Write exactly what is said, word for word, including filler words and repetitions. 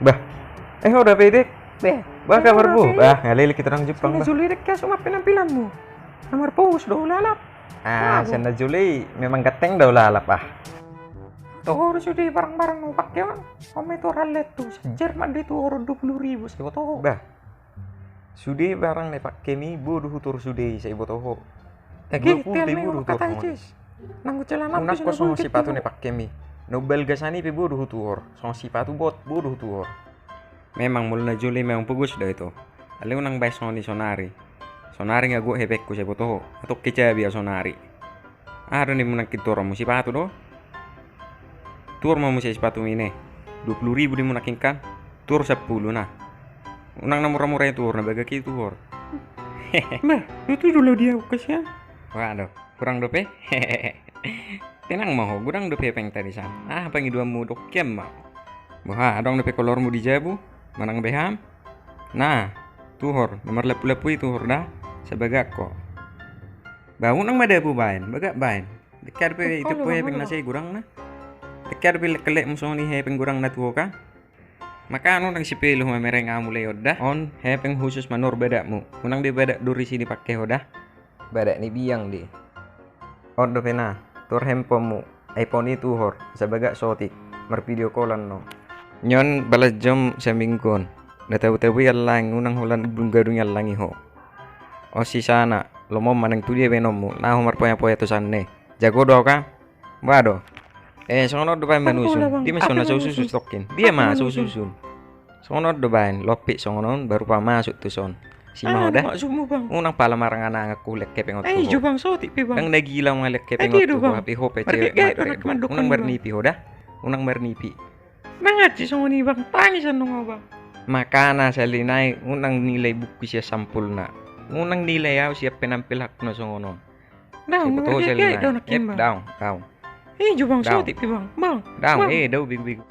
Bah, eh, ho dope, Dek? Bah, bah, kabar, bo? Bah, nga lelek hita nang jumpang, bah. Sian na jolo i, Dek, kehe ma penampilanmu. Na marpogos do hulalap. Ah, sian na jolo i memang ganteng do hulalap, ah. Toho do sude barang-barang na hupake on. On ma i tuhor, ale tu. Sajer ma di tuhor dua puluh ribu, sai boto ho. Bah. Sude barang na hupakemi, boi do hutuhor sude i, sai boto ho. Dua puluh pe boi do hutuhor. Nang celana pe songon i, sipatu na hupakemi. Na umbalgasan i pe boi do hutuhor. Songon sipatu bot, boi do hutuhor. Memang molo na jolo i memang pogos do ito. Alai unang baen songon i sonari. Sonari nga gok hepengku, sai boto ho. Atong kecabi au sonari. Aha do nimmu nangkin tuhoronmu, sipatu do? Tuhor ma muse sipatu i ne. Dua puluh ribu nimmu nangkin kan? Tuhor sampulu na. Unang na mura-mura i tuhor, na bagak i tuhor. Bah, tutu do laho di au, kasian. Waduh, hurang dope? Tenang ma ho, godang dope hepengta dison. Aha pangidoanmu, dok hian ma. Boha, adong dope kolormu di jabu? Manang beham? Na, tuhor, na marlampu-lampu i tuhor da, sai bagak ho. Bah, unang ma dabu baen, bagak baen. Dengke dope ito pe hepeng na sai godangna. Dengke dope lek-lekmu songon i hepeng godangna tu ho kan. Makana unang sipeluk mamereng au mulai on da. On hepeng khusus manuhor badakmu. Unang be badak duri si dipake ho da. Badak ni biang di. On dope na, tuhor handphonemu. iPhone i tuhor, sai bagak sotik, marvideo call-an on. Nion balas jom saminggu on. Na tabu-tabu i allang, unang holan dung gadung i allangi ho. On sisana, lomo manang tu dia baenonmu, na ho marpoya-poya tu sanne. Jago do au kan? Bah do. Eh, songon on do baen manusun. Dia ma songon na so ususun tongkin. Dia ma so ususun. Songon on do baen, lompit songon on, baru pamasuk tu son. Si ma ho da. Unang pala marangan-angan ho lek hepeng on tu ho. Ai jo bang, sotik pe bang. Ndang na gila ma lek hepeng on tu ho, hape ho pe cewek matre do. Unang marnipi ho da. Unang marnipi. Mangaji songon i bang, tangisan nunga bang. Makana sahali nai unang nilai buku sian sampulna. Unang nilai au sian penampilanku na songon on. Daong, daong, daong. Eh jo bang, sotik pe bang. Bang. Daong, eh daong bego-bego.